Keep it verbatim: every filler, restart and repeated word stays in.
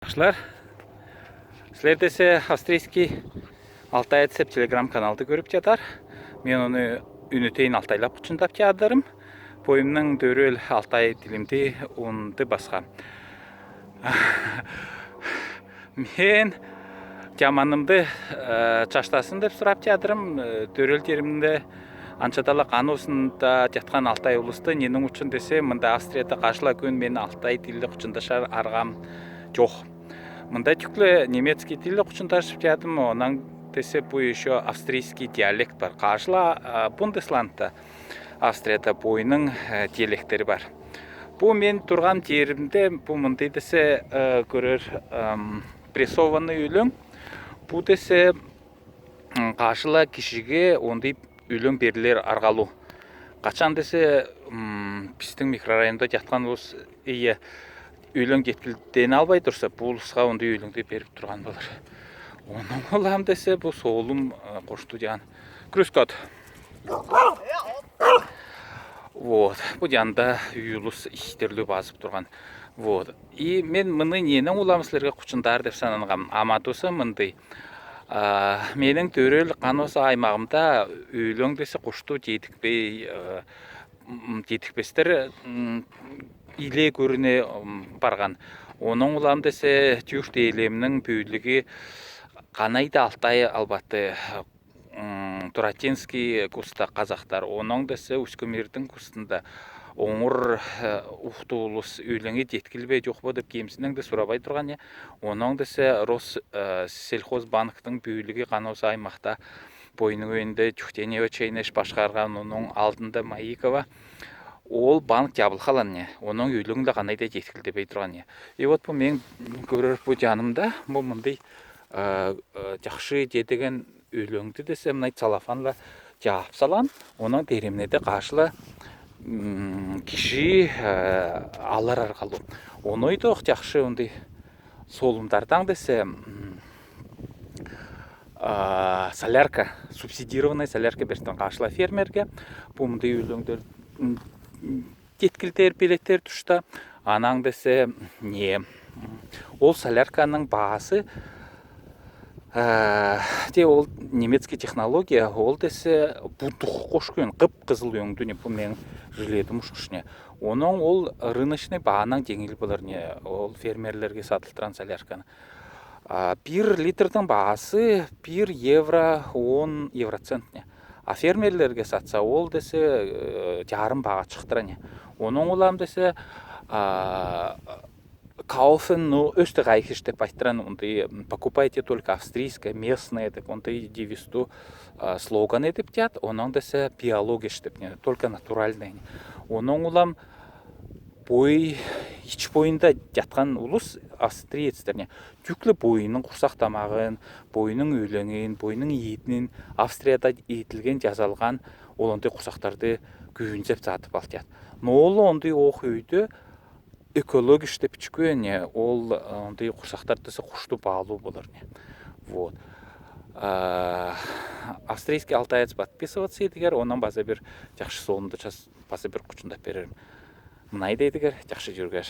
Аргашылар, силер десе «Австрийский алтаец» деп телеграм-каналды көрүп чадар. Мен оны үннитейн алтайлап кутшындап чадарым. Бойымнан дөрел алтай тилимди унды баска. Мен чаманымды, э, чаштасын деп сурап чадарым, э, дөрел джеримде аншадала канусында джаткан алтай улусты. Ненинг ушан десе, мында Австрияда кажла кюн мен алтай тилде кутшындашар аргам джок. Мында тюкле немецкий тилде кутшындашып чадам, онан десе бу ещё австрийский диалект бар. Кажла, а, бундесландта Австрияда бойнуң, э, диалекттери бар. Бу мен турган джеримде, бу мындай десе, э, кёрер, эм, прессованный өлең. Бу десе, м, кажла кишиге ондай өлең берилер аргалуу. Качан десе, м, бистиң микрорайонда джаткан улус ие өлең джеткилдене албай турса, бу улуска ондай өлеңди берип турган болар. Онуң улам десе, бу солум, э, кошто джаан. Grüß Gott. Вот. Бу джанда үй улус иштерлеп азып турган. Вот. И мен мыны ненинг улам силерге кутшындар деп сананам. Ама туусы мындай. А, менің дөрел Каноса аймагымда өлең десе кошто джедикпей, э, м, джедикпестер, м, иле кёрюне, м, барган. Онуң улам десе тюрк элимнің бөлиги канай да алтай албатты, м, Туратинский куста казахтар, онуң десе Усть-Кумердиң кустында оңур, э, ухтуу улус өлеңи джеткилбе джокпа деп кемсинең да сурабай турган, я. Онуң десе Рос, э, сельхозбанктың бөлиги Каноса аймахта бойнуң өөнде Чухтенева Чейнеш башкарган, онуң алдында Маикова. Ол банк джабылып калган, я. Онуң өлең да канай да джеткилдебей турган, я. И вот бу мен кёрер бу джанымда, бу мындай, э, э, джахшы джедеген өлеңди десе, мынай целлофанла джаап салган, онуң тереде кажла, м, киши, э, алар аргалуу. Оной да ох джахшы ондай солумдардаң десе, м, а, солярка, субсидированный солярка берткен кажла фермерге. Бу мындай өлеңдер, м, м, джеткилдер, билеттер тушта. Анаң десе, не, м, ол солярканың баасы, э, те ол немецкий технология, ол десе бу тух кошкын, кып-кызыл өңдү, не, бу мен жилетим ушкышне. Онуң ол рыночный баанаң дженгил болар, не, ол фермерлерге сатылтыран солярканы. А, бир литрдиң баасы бир евро он евроцент, не. А фермерлерге сатса, ол десе, э, джарым баага чыхтырар, не. Онуң улам десе, а, kaufen, ну, österreichisch деп айтыран, ондай, м, покупайте только австрийское, местное деп, ондай девизду, а, слоган этип тият, онуң десе биологиш деп, не, только натуральное, не. Онуң улам бой, ич бойында джаткан улус австриецтер, не. Тюкле бойнуң курсак тамагын, бойнуң өлеңин, бойнуң иетин, Австрияда этилген, джазалган, ол ондай курсактарды күүнзеп сатып алтыят. Но ол ондай ох өйдө экологиш деп ичкюн, не, ол, э, ондай курсактар десе кошто баалуу болар, не. Вот. А, австрийский алтаец подписываться этигер, онан база бир джахшы солумда час-, база бир кутшындап берерим. Мынай да этигер, джахшы джюрюгер.